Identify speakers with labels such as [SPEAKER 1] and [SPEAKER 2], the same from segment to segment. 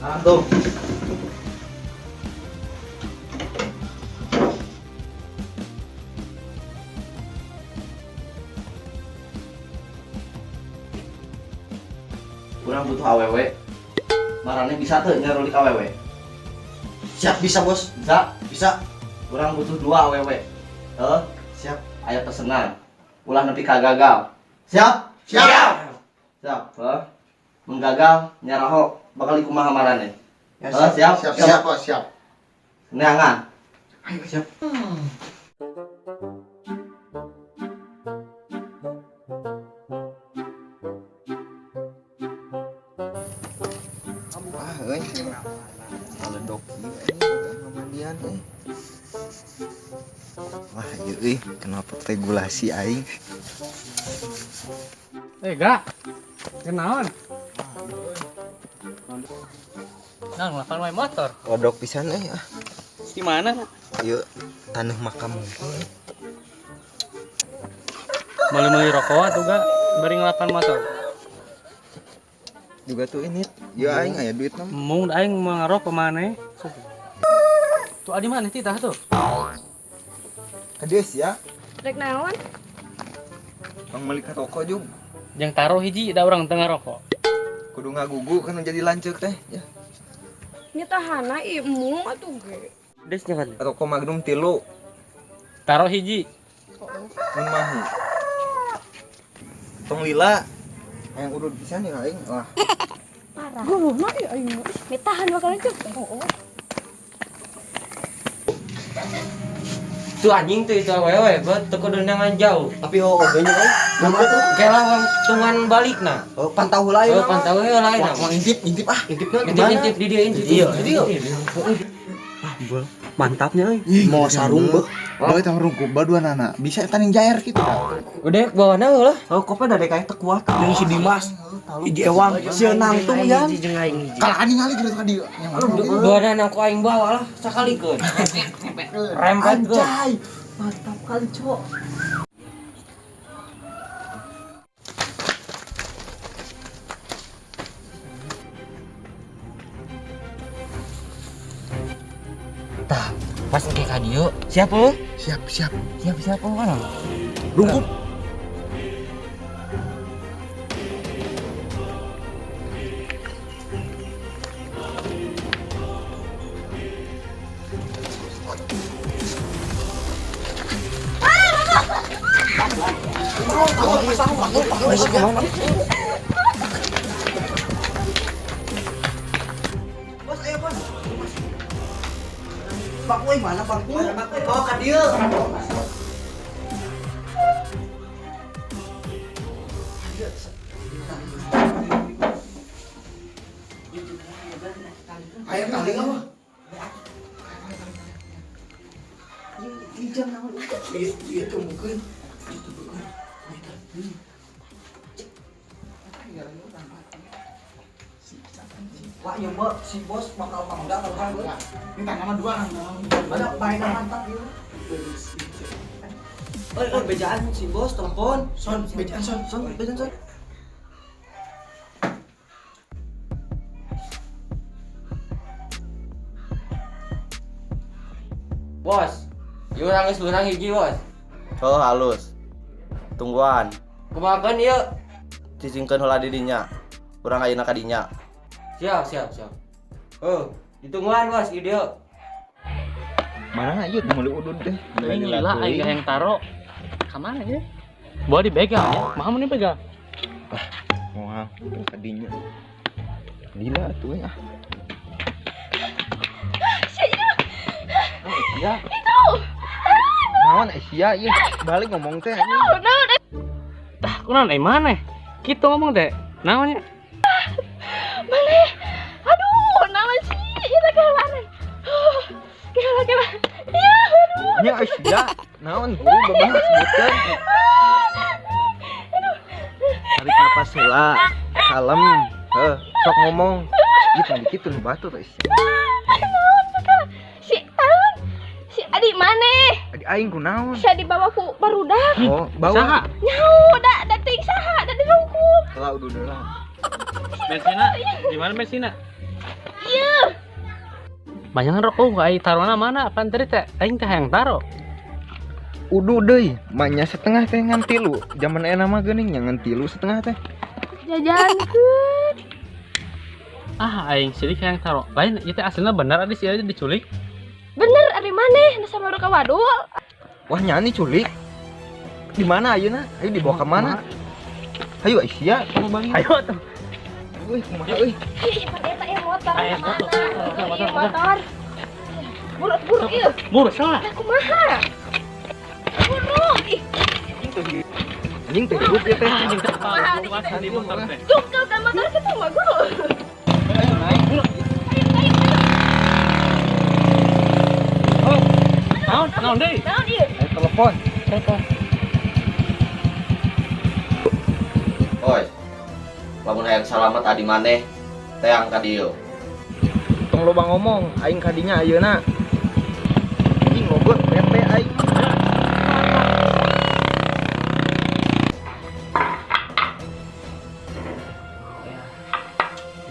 [SPEAKER 1] Nah, tuh. Kurang butuh awewe. Marane bisa tuh nyarulik awewe.
[SPEAKER 2] Siap bisa, Bos.
[SPEAKER 1] Bisa?
[SPEAKER 2] Bisa.
[SPEAKER 1] Kurang butuh 2 awewe. Heh,
[SPEAKER 2] siap.
[SPEAKER 1] Aya pesenan. Ulah nepi ka gagal.
[SPEAKER 2] Siap?
[SPEAKER 1] Siap. Siap. Heh. Mun gagal nyaraho bakal dikumaha marane.
[SPEAKER 2] Ya,
[SPEAKER 1] Heh, siap.
[SPEAKER 3] Siap, siap, Bos, siap.
[SPEAKER 1] Neangan.
[SPEAKER 2] Ayo, siap.
[SPEAKER 3] Wah, euy. Ledok ieu anjing mandian euy. Wah, ieu euy, kenapa regulasi aing?
[SPEAKER 4] Gak. Kenaon? Nah, ngelakukan wae motor.
[SPEAKER 3] Ledok pisan euy ah.
[SPEAKER 4] Di mana?
[SPEAKER 3] Ieu taneuh makam hungkul.
[SPEAKER 4] Meuli-meuli rokok atuh gak bari ngelakukan motor.
[SPEAKER 3] Juga tuh ini, ya aing aya duit mah.
[SPEAKER 4] Mung aing mau ngarokok maneh. Tuh adi maneh titah tuh.
[SPEAKER 3] Kades ya.
[SPEAKER 5] Rek naon?
[SPEAKER 3] Bang meuli ka rokok jug.
[SPEAKER 4] Jeung taruh hiji da urang teu ngarokok.
[SPEAKER 3] Kudu ngagugu kan jadi lanceuk teh ya.
[SPEAKER 5] Nya tahana ieu mung atuh ge.
[SPEAKER 6] Des nya kan.
[SPEAKER 3] Rokok Magnum 3.
[SPEAKER 4] Taruh hiji.
[SPEAKER 3] Mun mahi. Tong lila. Yang urut pisan ya aing. Wah.
[SPEAKER 5] Parah. Guluhna ieu aing mah. Mitahan bakal lanceuk. Oh.
[SPEAKER 6] Tuh anjing tuh itu awewe, bet teu kudu neangan jauh.
[SPEAKER 2] Tapi oh oge nya euy. Kumaha tuh?
[SPEAKER 6] Kela wong tungguan balikna.
[SPEAKER 2] Oh, pantau heula
[SPEAKER 6] Oh, pantau heula lain.
[SPEAKER 2] Wah, intip, intip ah. Intipna
[SPEAKER 6] Intip intip di dia intip.
[SPEAKER 2] Iya,
[SPEAKER 6] iya.
[SPEAKER 2] Ah, bol. Mantapnya euy. Mau sarung beuh.
[SPEAKER 7] Bae tah rungkup baduanana. Bisa eta ning jair kitu da.
[SPEAKER 6] Udah bawana heula.
[SPEAKER 2] Oh, kopnya da kayak teu kuat. Jeung si Dimas. Hiji ewang sieun nangtung yan.
[SPEAKER 7] Kalah ningali geus ka dieu.
[SPEAKER 6] Duanana ku aing bawa lah sakalikeun. Rempet gua.
[SPEAKER 2] Anjay. Mantap kali, Cok.
[SPEAKER 6] Tah, pas engke ka dieu. Siap euy?
[SPEAKER 7] Siap, siap.
[SPEAKER 6] Siap, siap euy kana.
[SPEAKER 7] Rungkup.
[SPEAKER 2] Bos, ayo bos. Bangku euy, mana bangku? Oh, ka dieu.
[SPEAKER 7] Aya kali apa?
[SPEAKER 2] Ieu tuh mungkin. Wah, iya mbak, si bos bakal pangga kalau kan gue.
[SPEAKER 7] Minta nama dua kan.
[SPEAKER 2] Ada mainan mantap gitu. Eh, eh, bejaan si bos telepon. Son, bejaan son, son, bejaan son.
[SPEAKER 6] Bos, ieu urang geus beunang hiji, Bos.
[SPEAKER 1] Oh, halus. Tungguan.
[SPEAKER 6] Kumahakeun ieu?
[SPEAKER 1] Cicingkeun heula di dinya. Urang ayeuna ka dinya.
[SPEAKER 6] Siap, siap, siap. Oh, ditungguan, Bos, ieu dieu.
[SPEAKER 3] Mana ieu nu meuli udud teh?
[SPEAKER 4] Aing lila aing yang taro. Ka mana ye? Bawa dibegal ya. Maha mun dibegal.
[SPEAKER 3] Ah, moal ka dinya. Lila atuh ah.
[SPEAKER 5] Sia.
[SPEAKER 3] Itu. Naon sia ieu? Balik ngomong teh anjing.
[SPEAKER 5] Naon?
[SPEAKER 4] Tah, kunaon euy maneh? Kitu ngomong teh. Naon nya?
[SPEAKER 5] Maneh. Aduh, naon sih? Ieu teh kela. Kela kela. Iya, aduh.
[SPEAKER 3] Nya sia. Naon guru babah sebutkeun.
[SPEAKER 5] Aduh.
[SPEAKER 3] Tarik napas heula. Kalem. Heuh, sok ngomong. Ieu tong dikitu nu batu teh sia.
[SPEAKER 5] Naon teh? Si tahun. Si adik maneh?
[SPEAKER 3] Adik aing kunaon?
[SPEAKER 5] Sia dibawa ku barudak.
[SPEAKER 3] Oh, bawa.
[SPEAKER 4] Saha?
[SPEAKER 5] Nyaho, da teuing saha, da dirungkup.
[SPEAKER 3] Heula udah lah.
[SPEAKER 4] Bensina, di mana bensina?
[SPEAKER 5] Iya, ieu.
[SPEAKER 4] Banyak rokok ai tarona mana? Apaan tadi teh? Aing teh hayang taro.
[SPEAKER 3] Uduh deui, manya setengah teh ngan tilu. Zaman ayeuna mah geuning nya ngan tilu setengah teh.
[SPEAKER 5] Jajankeun.
[SPEAKER 4] Ah, aing sirik hayang taro. Lain ieu teh aslina bener adi si ieu diculik.
[SPEAKER 5] Bener ari maneh nu sama ka wadul.
[SPEAKER 3] Wah, nyani culik. Di mana ayeuna? Ayo dibawa ke mana? Ayo Aisyah,
[SPEAKER 4] Ayo tuh.
[SPEAKER 3] Euy, kumaha euy?
[SPEAKER 5] Ih, eta ieu motor.
[SPEAKER 4] Ayo, motor,
[SPEAKER 5] motor. Buru-buru ieu.
[SPEAKER 4] Buru salah.
[SPEAKER 5] Lah kumaha? Buru. Ih,
[SPEAKER 3] Anjing teh hirup ieu teh.
[SPEAKER 4] Anjing teh di motor teh.
[SPEAKER 5] jungkel ka motor kitu mah guru.
[SPEAKER 3] Ayo naik.
[SPEAKER 5] Ayo, ayo, ayo.
[SPEAKER 4] Naon, naon deui?
[SPEAKER 5] Naon ieu?
[SPEAKER 3] Ayo telepon.
[SPEAKER 4] Telepon.
[SPEAKER 1] Oi. Lamun hayang salamet adi maneh, teang ka dieu.
[SPEAKER 3] Tong loba ngomong, aing kadinya ayeuna. Anjing logot bete aing.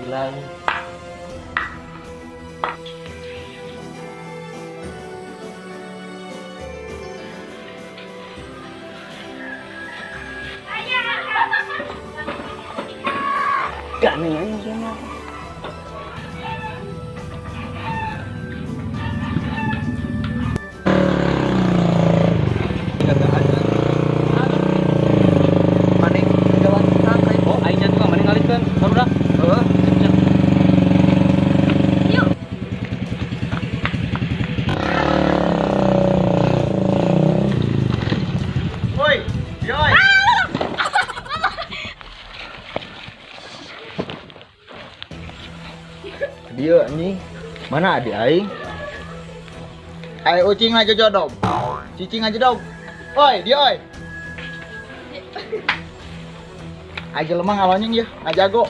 [SPEAKER 1] Gila ini.
[SPEAKER 4] Gak nih anjing mah.
[SPEAKER 3] Maneh jalan tangkai.
[SPEAKER 4] Oh, aing nya tukang maneh ngalikeun. Barudak.
[SPEAKER 3] Heeh.
[SPEAKER 5] Yuk.
[SPEAKER 7] Woi, yoi.
[SPEAKER 3] Dia anjing. Mana adik aing?
[SPEAKER 7] Ayo ucing aja jodog. Cicing aja dog. Oi, dia oi. Aja lemah ngalonyeng ya, ngajago.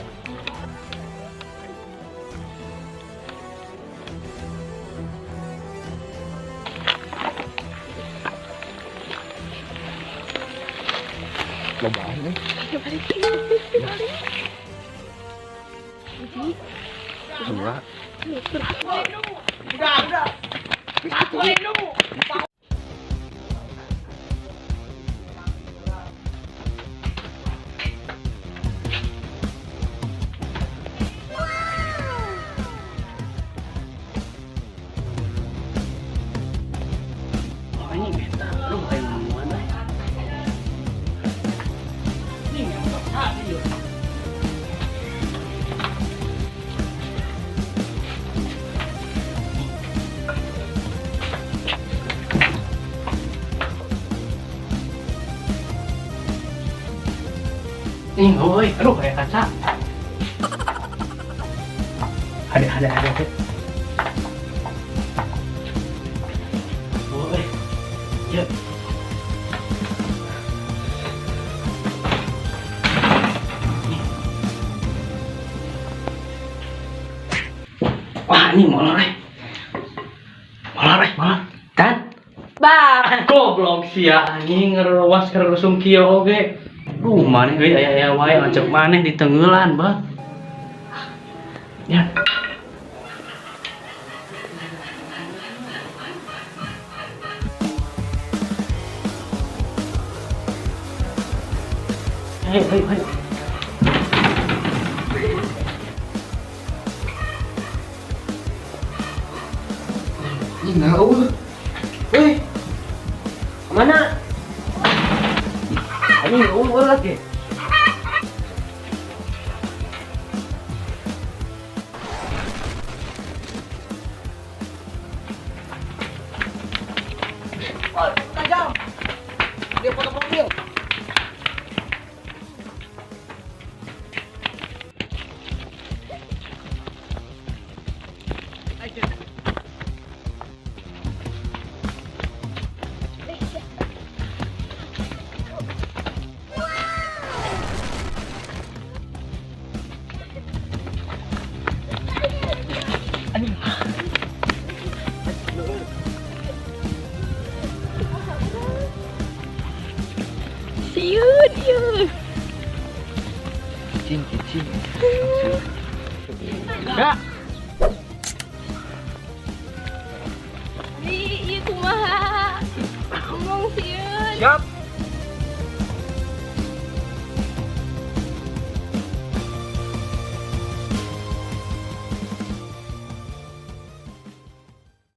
[SPEAKER 3] Lobaan euy.
[SPEAKER 5] Ayo balik. Balik. Hiji.
[SPEAKER 3] Dua.
[SPEAKER 7] Udah, udah.
[SPEAKER 4] Oh, anjing eta. Aduh, aing nemuan euy. Ini motor tadi ieu. Ih, oi, aduh kayak kaca. Ada, ada, ada, ada. Oi, ya. Wah, ini molor, eh. Molor, eh, molor. Dan,
[SPEAKER 5] Bang.
[SPEAKER 4] goblok sia anjing ngerewas kerusung kieu oge. Duh, maneh euy aya-aya wae lanceuk maneh ditenggelan, bah. Ya. Ayo, ayo, ayo.
[SPEAKER 3] Ih, naon. Weh.
[SPEAKER 6] Kemana? Anjing unggul lagi.
[SPEAKER 7] Oi, tajam. Dia foto mobil.
[SPEAKER 5] Sieun ieu.
[SPEAKER 3] Cicing, cicing.
[SPEAKER 4] Ya.
[SPEAKER 3] Siap.